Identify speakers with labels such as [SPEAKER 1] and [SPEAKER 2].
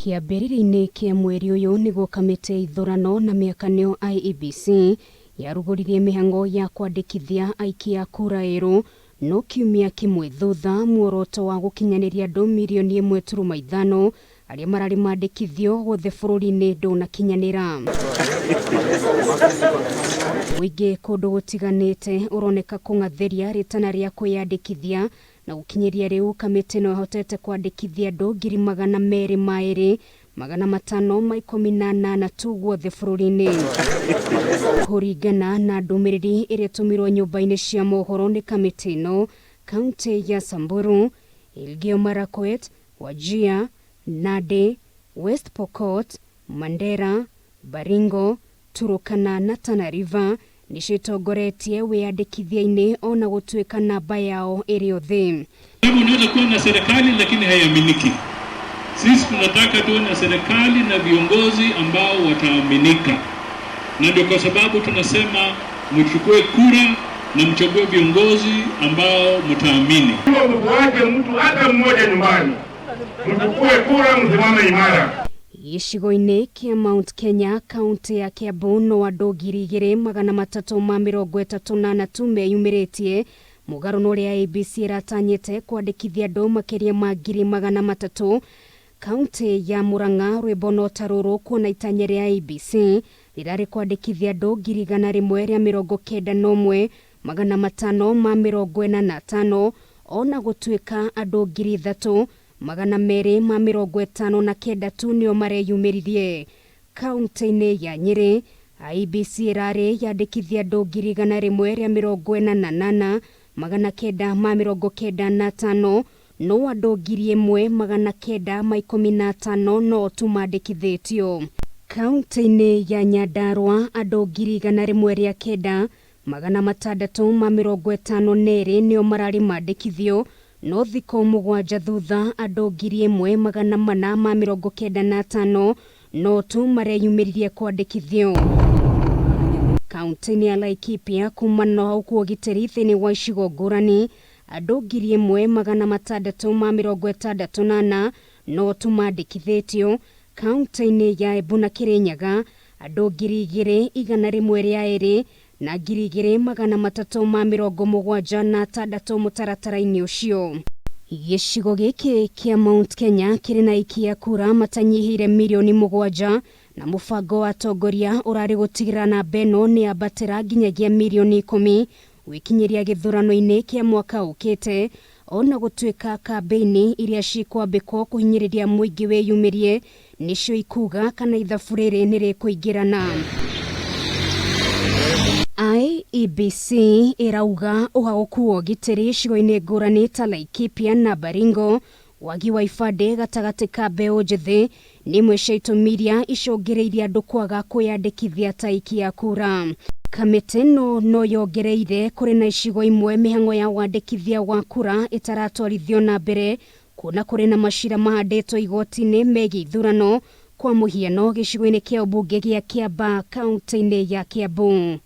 [SPEAKER 1] Kĩambĩrĩria-inĩ kĩa mweri ũyũ nĩguo kamĩtĩ ya ithurano na mĩaka nĩyo IEBC yarugũririe mĩhang'o ya kwandĩkithia aikia a kura erũ no kiumia kĩmwe thutha muoroto wa gũkinyanĩria andũ mirioni ĩmwe turuma ithano arĩa mararĩ mandĩkithio guothe bũrũri-inĩ ndũnakinyanĩra. Mũingĩ kũndũ gũtiganĩte ũroneka kũng'athĩria rĩtana rĩa kwĩyandĩkithia na gũkinyĩria rĩu kamĩtĩ ĩno ĩhotete kwandĩkithia andũ 202,518 tu guothe bũrũri-inĩ. Kũringana na ndũmĩrĩri ĩrĩa ĩtũmirwo nyũmba-inĩ cia mohoro nĩ kamĩtĩ ĩno, kauntĩ ya Samburu, Elgeyo Marakwet, Wajir, Nandi, West Pokot, Mandera, Baringo, Turukana na Tana River nĩcio itongoretie wĩyandĩkithia-inĩ o na gũtuĩka namba yao ĩrĩ o thĩ.
[SPEAKER 2] Sababu unaweza kuwa na serikali lakini haiaminiki. Sisi tunataka tuwe na serikali na viongozi ambao wataaminika, na ndio kwa sababu tunasema mchukue kura na mchague viongozi ambao mtaamini.
[SPEAKER 3] Msiwache mtu hata mmoja nyumbani, mchukue kura, msimame imara.
[SPEAKER 1] Gĩcigo-inĩ kĩa Mount Kenya, kauntĩ ya Kiambu no andũ 2,334 tu meyumĩrĩtie mũgarũ na ũrĩa IEBC ĩratanyĩte kwandĩkithia andũ makĩria ma 300,000. Kauntĩ ya Murang'a rwĩmbo no ta rũrũ kuona itanya rĩa IEBC rĩrarĩ kwandĩkithia andũ 191,545 ona gũtuĩka andũ 3,259 tu nĩo mareyumĩririe. Kauntĩ-inĩ ya Nyĩrĩ, IEBC ĩrarĩ yandĩkithia andũ 148,995 no andũ 1,915 no tu mandĩkithĩtio. Kauntĩ-inĩ ya Nyandarua andũ 109,652 nĩo mararĩ mandĩkithio no thikũ mũgwanja thutha andũ 1,495 no tu mareyumĩririe kwandĩkithio. Kauntĩ-inĩ ya Laikipia kumana na ũhaũku wa ũgitĩri thĩinĩ wa icigo ngũrani andũ 1,664 no tu mandĩkithĩtio. Kauntĩ-inĩ ya Embu na Kĩrĩnyaga andũ 2,102 na 2,376 mũtaratara-inĩ ũcio. Gĩcigo gĩkĩ kĩa Mount Kenya kĩrĩ na aikia kura matanyihĩire mirioni 7 na mũbango wa atongoria ũrarĩ gũtigĩrĩra namba ĩno nĩ yambatĩra nginyagia mirioni 10 gwĩkinyĩria gĩthurano-inĩ kĩa mwaka ũkĩte ona gũtuĩka kambĩini iria cikwambĩkwo kũhinyĩrĩria mũingĩ wĩyumĩrie nĩcio ikuga kana ithabu rĩrĩ nĩ rĩkũingĩrana. IEBC ĩrauga ũhagũku wa ũgitĩri icigo-inĩ ngũrani ta Laikipia na Baringo, wagi wa ibandĩ gatagatĩ ka mbeũ njĩthĩ nĩ imwe cia itũmi iria icũngĩrĩirie andũ kwaga kwĩyandĩkithia ta aikia a kura. Kamĩtĩ ĩno no yongereire kũrĩ na icigo imwe mĩhang'o ya wandĩkithia wa kura ĩtaratwarithio na mbere kuona kũrĩ na macira mahandĩtwo igoti-inĩ megiĩ ithurano kwa mũhiano gĩcigo-inĩ kĩa ũmbunge gĩa Kiambaa kaunti-inĩ ya Kiambu.